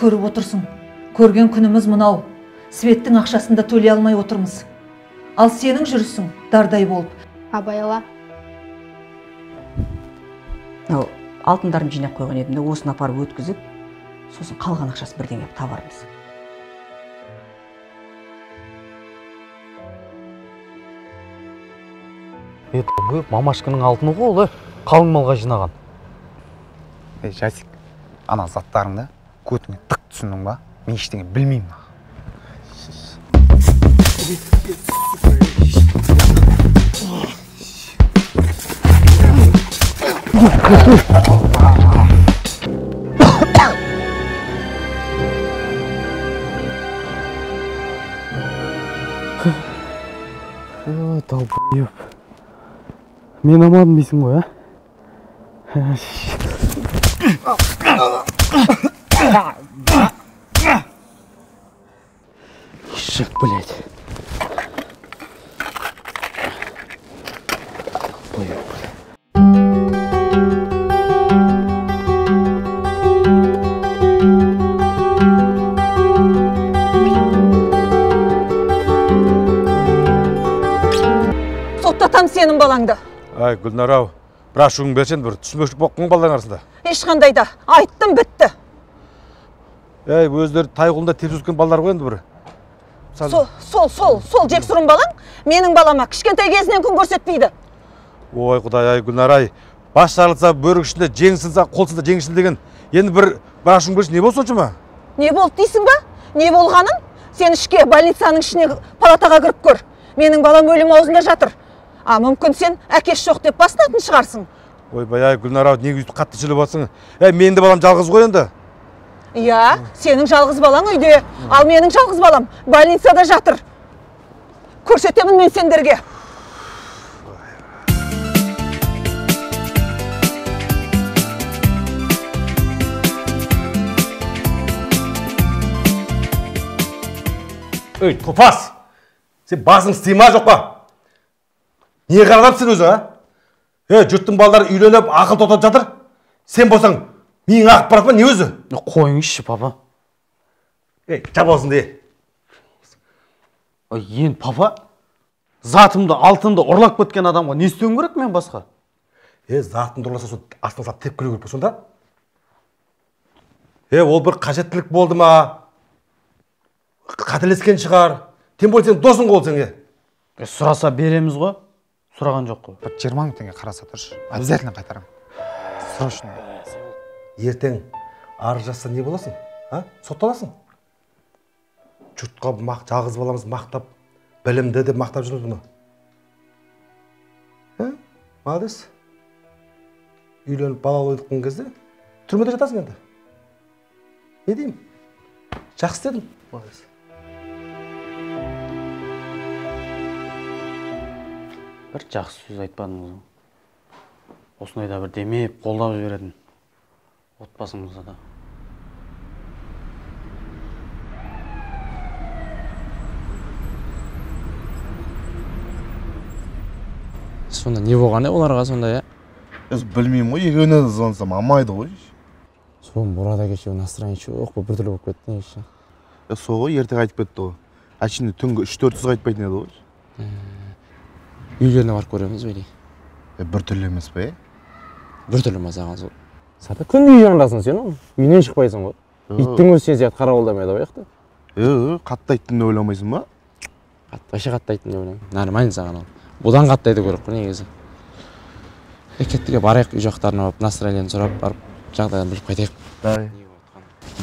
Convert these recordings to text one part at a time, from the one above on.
Көріп отырсың, көрген күніміз мынау. Светтің ақшасын да төлей алмай отырмыз. Ал сенің жүрісің дардай болып. Абайла. Мынау алтындарын жинап қойған едім де, осыны апарып өткізіп, сосын қалған ақшасын бірдеңе табармыз. Е, мамашканың алтыны ғой ол, қалың малға жинаған. Ей, Жасик, ана заттарыңды көтіңе тық түсіндің ба? Мен ештеңе білмеймін. Ой, долбоеб. Мен аманмын дейсің ғой, а? Ишак, блядь. Долбоеб, блядь. Соттатам сенің балаңды. Ай, Гүлнар-ау, бір ашуың берсең, бір түсінбеушілік болып қалған балалардың арасында. Ешқандай да, айттым, бітті. Ей, өздері тай қолында тепсе өскен балалар ғой енді бір. Сол жексұрын балаң менің балама кішкентай кезінен күн көрсетпейді. Ой, Құдай-ай, Гүлнар-ай, бас жарылса, бөрік ішінде, жең сынса, қол сынса, жең ішінде деген. Енді бір ашуың берсең, не болды соншама? Не болды дейсің ба? Не болғанын? Сен ішке, больницаның ішіне палатаға кіріп көр. Менің балам өлім аузында жатыр. А мүмкін сен әкесі жоқ деп басынатын шығарсың. Ойбай-ай, Гүлнар-ау, неге өйтіп қатты сөйлеп жатсың? Әй, менің де балам жалғыз ғой енді. Иә, сенің жалғыз балаң үйде, ал менің жалғыз балам больницада жатыр. Көрсетемін мен сендерге. Ей, топас! Сен басың істей ма жоқ па? Не қарадапсың өзі, а? Е, жұрттың балдары үйленіп, ақыл тоқтатып жатыр. Сен болсаң, миың ағып барады ма, не өзі? Қойыңызшы, папа. Ей, жап аузыңды, е. Енді, папа, затымды, алтынды ұрлап кеткен адамға не істеуім керек мен басқа? Е, затымды ұрласа, сол астына салып тепкілеу керек пе сонда? Е, ол бір қажеттілік болды ма? Қателескен шығар. Тем более сен досың ғой ол сенге. Сұраса береміз ғой. Сұраған жоқ қой. Бір 20 мың теңге қараса тұршы. Обязательно қайтарамын. Срочно. Ертең арыз жазса не боласың? А? Сотталасың. Жұртқа жалғыз баламыз мақтап, білімді деп мақтап жүрміз бұны. А? Молодец. Үйленіп балалы өткен кезде түрмеде жатасың енді. Не деймін? Жақсы істедің. Молодец. Бір жақсы сөз айтпадыңыз ғой. Осындайда бір демеп, қолдап жіберетін отбасымызда да. Сонда не болған оларға сонда, иә? Білмеймін ғой, екеуіне де звондасам алмайды ғой. Сол Мұрат әкеше настроение жоқ болып біртүрлі болып кетті негізі. Сол ғой, ерте қайтып кетті ғой. Әшейінде түнгі 3-4 қайтпайтын еді ғой. Үйлеріне барып көреміз бе? Біртүрлі емес пе? Біртүрлі ма саған сол? Сата күнде үй жанындасың сен оның. Үйінен шықпайсың ғой. Иттің өзі сен сияқты қарауылдамайды ғой яқты. Қатты айттым деп ойламайсың ба? Вообще қатты айттым деп ойлаймын. Нормально саған ол. Бұдан қатты айту керек қой негізі. Кеттік, барайық үй жақтарына барып, настроениені сұрап барып, жағдайын біліп қайтайық. Давай.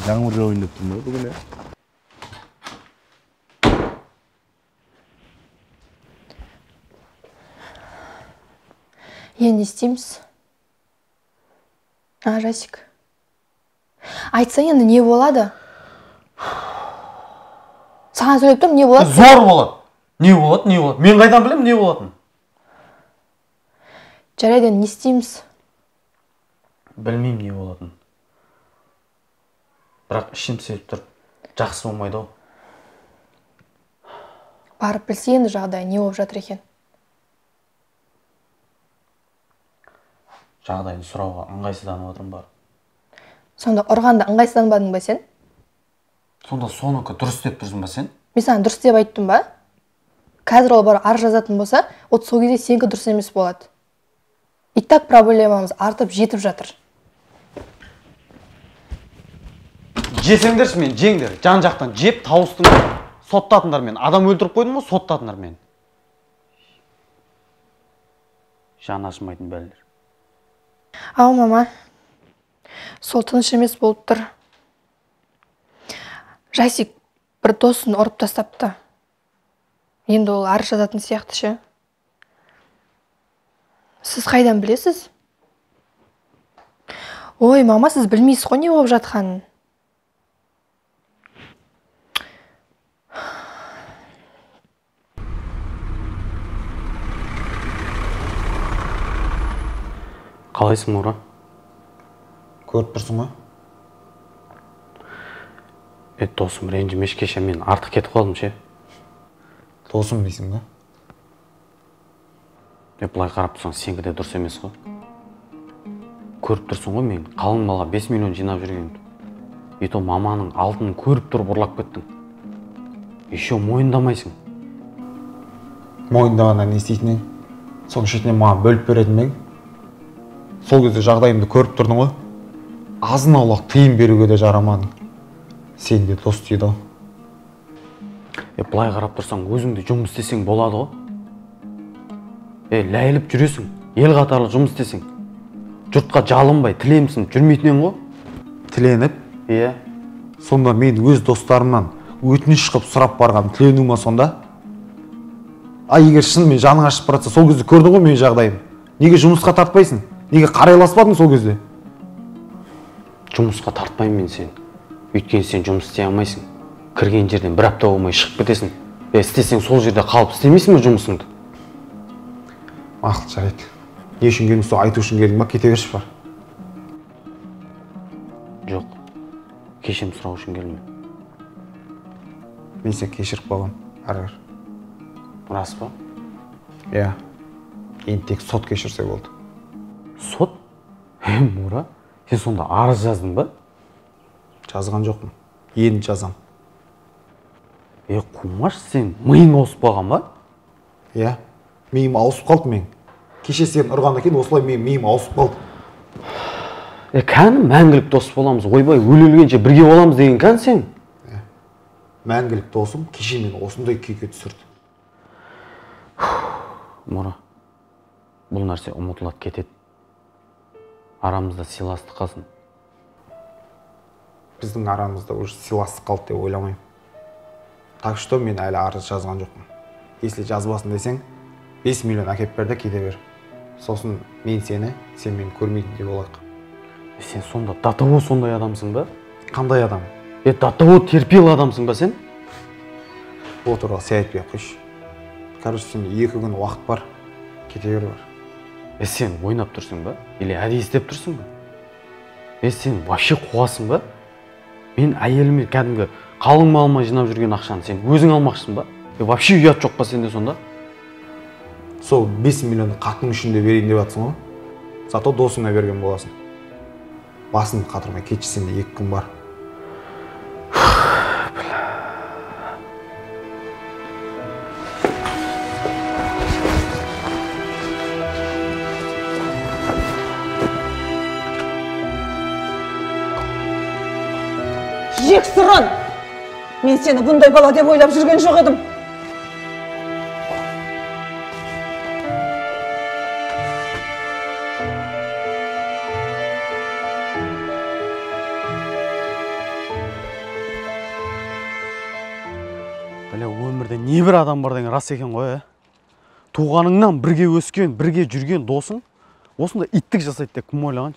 Жаңбыр жауайын деп тұрмын ғой бүгін, Енді не істейміз? А, Жасик? Айтса енді не болады? Саған сөйлеп тұрмын, не болады? Зор болады. Не болады, не болады? Мен қайдан білемін не болатынын? Жарайды, енді не істейміз? Білмеймін не болатынын. Бірақ ішім сезіп тұр. Жақсы болмайды ғой. Барып білсе енді жағдай не болып жатыр екен. Жағдайын сұрауға ыңғайсызданып отырмын барып. Сонда ұрғанда ыңғайсызданбадың ба сен? Сонда соныкі дұрыс деп тұрсың ба сен? Мен саған дұрыс деп айттым ба? Қазір ол барып арыз жазатын болса, вот сол кезде сенікі дұрыс емес болады. И так проблемамыз артып жетіп жатыр. Жесеңдерші мен, жеңдер. Жан жақтан жеп тауыстыңдар. Соттатыңдар мен. Адам өлтіріп қойдым ғой, соттатыңдар мен. Жан ашымайтын бәлелер. Ау, мама. Сол тыныш емес болып тұр. Жасик бір досын ұрып тастапты. Енді ол арыз жазатын сияқты ше. Сіз қайдан білесіз? Ой, мама, сіз білмейсіз ғой не болып жатқанын. Қалайсың, Мұра? Көріп тұрсың ба? Досым, ренжімеш, кеше мен артық кетіп қалдым ше. Досым дейсің ба? Былай қарап тұрсаң, сенікі де дұрыс емес қой. Көріп тұрсың ғой, мен қалың малға 5 миллион жинап жүргенімді. И то маманың алтынын көріп тұрып ұрлап кеттің. Еще мойындамайсың. Мойындағаннан не істейтін ең? Соның шетінен маған бөліп беретін бе ең? Сол кезде жағдайымды көріп тұрдың ғой. Азын аулақ тыйым беруге де жарамадың. Сен де дос дейді ғой. Былай қарап тұрсаң, өзің де жұмыс істесең болады ғой. Ләйліп жүресің, ел қатарлы жұмыс істесең. Жұртқа жалынбай, тілемсін, жүрмейтін ең ғой. Тіленіп? Иә. Сонда мен өз достарымнан өтініш қып сұрап барғам, тілену ма сонда? А егер шынымен жаның ашып баратса, сол кезде көрдің ғой менің жағдайым. Неге жұмысқа тартпайсың? Неге қарайласпадың сол кезде? Жұмысқа тартпаймын мен сені. Өйткені сен жұмыс істей алмайсың. Кірген жерден бір апта болмай шығып кетесің. Істесең сол жерде қалып істемейсің бе жұмысыңды? Мақұл, жарайды. Не үшін келдің, сол айту үшін келдің ба? Кете берші бар. Жоқ. Кешірім сұрау үшін келдім. Мен сені кешіріп қойғам, ары бер. Рас па? Иә. Енді тек сот кешірсе болды. Сот? Мұра, сен сонда арыз жаздың ба? Жазған жоқпын. Енді жазам. Қумаш, сен миың ауысып қалған ба? Иә. Миым ауысып қалды мен. Кеше сен ұрғаннан кейін осылай менің миым ауысып қалды. Кәні мәңгілік дос боламыз, ойбай, өле-өлгенше бірге боламыз деген кән сен? Мәңгілік досым кеше мені осындай күйге түсірді. Мұра, бұл нәрсе ұмытылады кетеді. Арамызда сыйластық қалсын. Біздің арамызда уже сыйластық қалды деп ойламаймын. Так что мен әлі арыз жазған жоқпын. Если жазбасын десең, 5 миллион әкеп бер де кете бер. Сосын мен сені, сен мені көрмейтін де болайық. Сен сонда до того сондай адамсың ба? Қандай адам? До того терпил адамсың ба сен? Ол туралы сен айтпай ақ қойшы. Короче, сенде 2 күн уақыт бар. Кете бер бар. Сен ойнап тұрсың ба? Или әдейі істеп тұрсың ба? Сен вообще қуасың ба? Мен әйеліме кәдімгі қалың малыма жинап жүрген ақшаны сен өзің алмақшысың ба? Вообще ұят жоқ па сенде сонда? Сол 5 миллионды қатының үшін де берейін деп жатсың ғой. Зато досыңа берген боласың. Басын қатырмай кетші, сенде 2 күн бар. Жексұрын! Мен сені бұндай бала деп ойлап жүрген жоқ едім. Бля, өмірде не бір адам бар деген рас екен ғой, ә? Туғаныңнан бірге өскен, бірге жүрген досың осындай иттік жасайды деп кім ойлаған?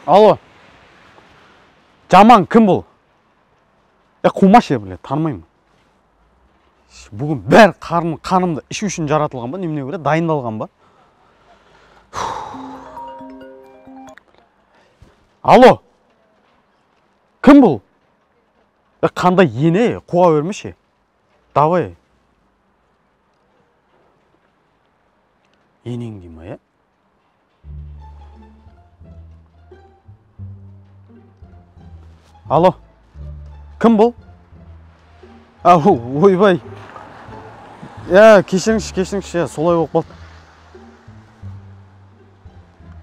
Алло. Жаман кім бұл? Қумаш, бля, танымаймын. Бүгін бәрі қанымды ішу үшін жаратылған ба, немене көре, дайындалған ба? Алло. Кім бұл? Қандай ене, қуа бермеші. Давай. Енең дей ма, е? Алло, кім бұл? Ойбай. Кешіріңізші, кешіріңізші, солай болып қалды.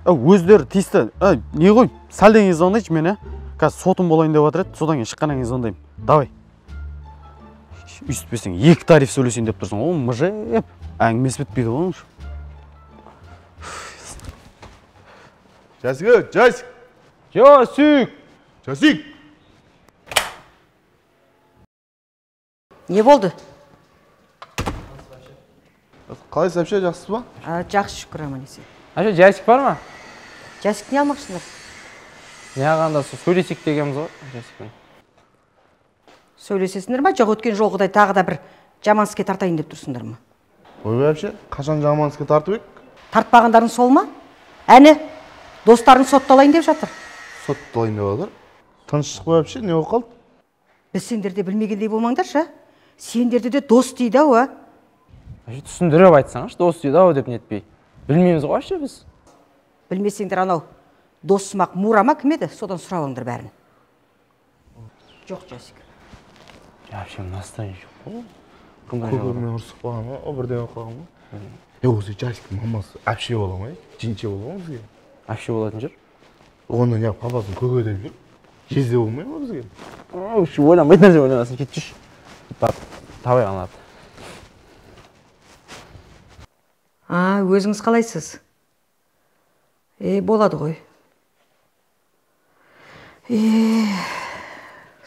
Өздері тиісті. Не ғой, сәлден кейін звондайыншы мен, Қазір сотым болайын деп жатыр еді, содан кейін шыққаннан кейін звондаймын. Давай. Өйстпесең, екі тариф сөйлесейін деп тұрсың. О, мыжып, әңгімесі бітпейді ғой. Жасик, Жасик! Жасик! Жасик! Не болды? Қалайсыз, әпше, жақсысыз ба? Жақсы, шүкір, аман есен. Әпше, Жасик бар ма? Жасик не алмақшысыңдар? Не алғанда сөйлесек дегенбіз ғой, Жасикпен. Сөйлесесіңдер ма? Жоқ, өткен жолғыдай тағы да бір жаман іске тартайын деп тұрсыңдар ма? Ойбай, әпше, қашан жаман іске тартып ек? Тартпағандарың сол ма? Әне, достарың сотталайын деп жатыр. Сотталайын деп жатыр? Тыныштық па, әпше, не болып қалды? Біз сендерде білмегендей болмаңдаршы, а? Сендерді де дос дейді ау, а? Түсіндіріп айтсаңшы, дос дейді ау деп нетпей. Білмейміз ғой вообще біз. Білмесеңдер анау дос сымақ Мура ма кім еді? Содан сұрап алыңдар бәрін. Жоқ, Жасик. Вообще настроение жоқ қой. Көкеммен ұрысып қалған ба? О, бірдеңе болып қалған ба? Осы Жасиктің мамасы әпше бола ма? Жеңше бола ма бізге? Әпше болатын шығар. Онда неғып папасын көке деп жүр? Жезде болмай ма бізге? Ойланбайтын нәрсе ойланасың, кетші. Барып табай аналарды. Өзіңіз қалайсыз? Болады ғой.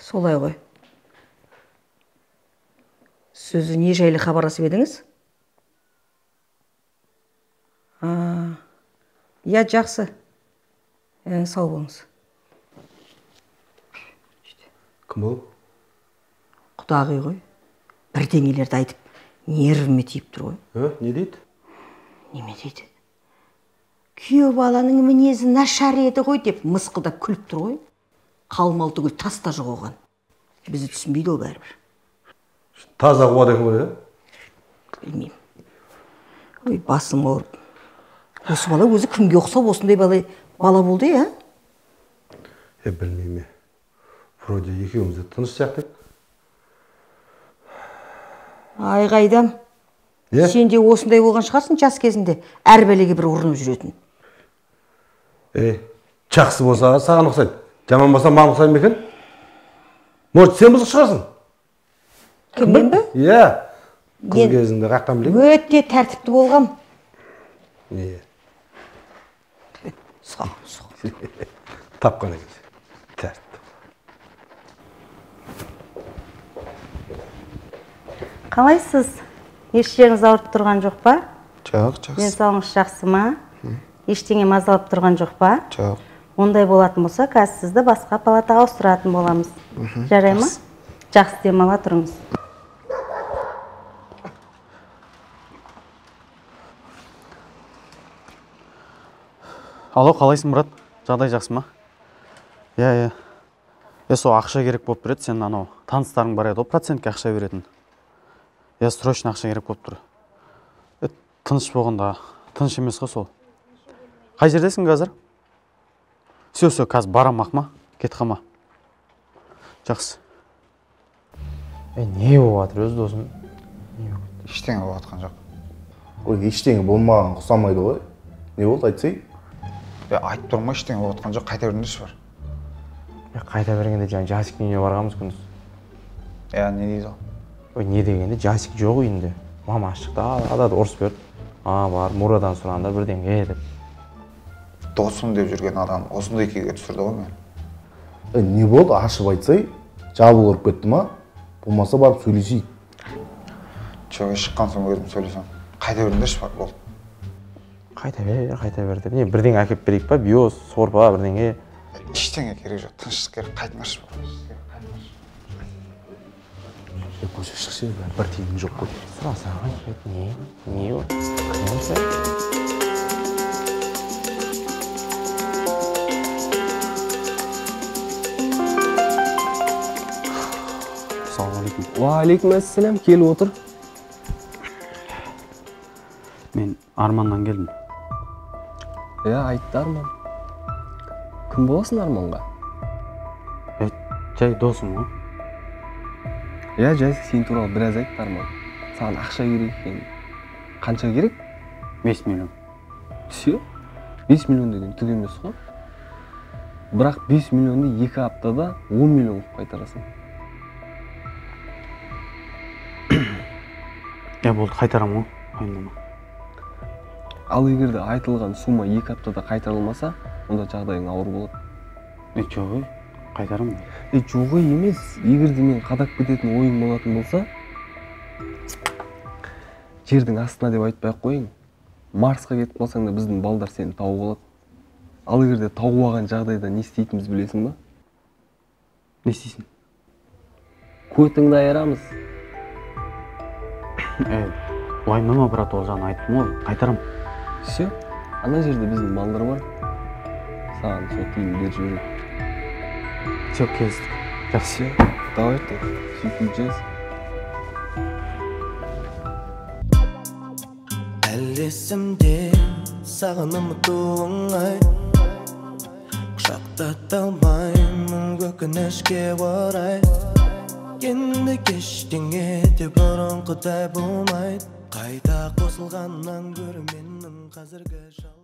Солай ғой. Сөзі не жайлы хабарласып едіңіз? Иә, жақсы. Сау болыңыз. Кім ол? Құдағи ғой. Бірдеңелерді айтып, нервіме тиіп тұр ғой. Не дейді? Неме дейді? Күйеу баланың мінезі нашар еді ғой деп мысқылдап күліп тұр ғой. Қалмал түгіл тас та жоқ оған. Бізді түсінбейді ол бәрібір. Таза қуады екен ғой, Білмеймін. Ой, басым ауырып. Осы бала өзі кімге ұқсап осындай бала болды, ә? Білмеймін. Вроде екеуміз де тыныш сияқты. Ай, қайдам. Сен де осындай болған шығарсың жас кезінде, әр бәлеге бір ұрынып жүретін. Жақсы болса саған ұқсайды, жаман болса маған ұқсайды ма екен? Может, сен бұзық шығарсың? Кім, мен бе? Иә, қыз кезінде қаяқтан білейін? Өте тәртіпті болғам. Не? Соқ. Тапқан екенсің. Тәртіпті. Қалайсыз? Еш жеріңіз ауырып тұрған жоқ па? Жоқ, жақсы. Денсаулығыңыз жақсы ма? Ештеңе мазалап тұрған жоқ па? Жоқ. Ондай болатын болса, қазір сізді басқа палатаға ауыстыратын боламыз. Жарай ма? Жақсы демала тұрыңыз. Алло, қалайсың, Мұрат? Жағдай жақсы ма? Иә, иә. Сол ақша керек болып тұр еді, сен анау таныстарың бар еді ғой, процентке ақша беретін. Иә, срочно ақша керек болып тұр. Тыныш болғанда, тыныш емес қой сол. Қай жердесің қазір? Все, все, қазір барам, ақма, кет қалма. Жақсы. Не болып жатыр өз досым? Ештеңе болып жатқан жоқ. Ой, ештеңе болмаған ұқсамайды ғой. Не болды, айтсай? Айтып тұрмын ғой, ештеңе болып жатқан жоқ, қайта беріңдерші бар. Қайта бергенде жаңа Жасиктің үйіне барғанбыз күндіз. Иә, не дейді ол? Ой, не дегенде Жасик жоқ үйінде. Мама шықты, алады, ұрыс берді. Бар, Мурадан сұрағандар бірдеңе деп. Досым деп жүрген адам осындай күйге түсірді ғой мені. Не болды, ашып айтсай, жабыл ұрып кетті ма? Болмаса барып сөйлесейік. Жоқ, шыққан соң өзім сөйлесем. Қайта беріңдерші бар, болды. Қайта бер, қайта бер деп. Не, бірдеңе әкеп берейік па? Биос, сорпа, бірдеңе. Ештеңе керек жоқ, тыныштық керек, қайтыңдаршы бар. Көше шықшы, бір тиын жоқ қой. Сұрасаң, не? Не ол? Қайдан сұрай? Ассалаумағалейкум. Уағалейкум ассалам, кел отыр. Мен Арманнан келдім. Иә, айтты Арман. Кім боласың Арманға? Жай досым ғой. Иә, Жасик сен туралы біраз айтты, Арман. Саған ақша керек екен. Қанша керек? 5 миллион. Все? 5 миллион деген түк емес қой. Бірақ 5 миллионды 2 аптада 10 миллион қылып қайтарасың. Иә, болды, қайтарамын ғой, уайымдама. Ал егер де айтылған сумма 2 аптада қайтарылмаса, онда жағдайың ауыр болады. Жоқ, қайтарамын. Жоқ емес, егер де мен қадап кететін ойым болатын болса, жердің астына деп айтпай ақ қояйын. Марсқа кетіп қалсаң да біздің балдар сені тауып алады. Ал егер де тауып алған жағдайда не істейтінімізді білесің ба? Не істейсің? Көтіңді айырамыз. Уайымдама, брат, ол жағын айттым ғой, қайтарам. Все, ана жерде біздің балдар бар. Саған сол тиын беріп жібереді. Все, келістік. Все, давай ты, сөйтіп жаз. Әлі есімде саған ұмыту оңай, құшақтата алмаймын өкінішке орай. Енді ештеңе де бұрынғыдай болмайды, қайта қосылғаннан гөрі менің қазіргі жал.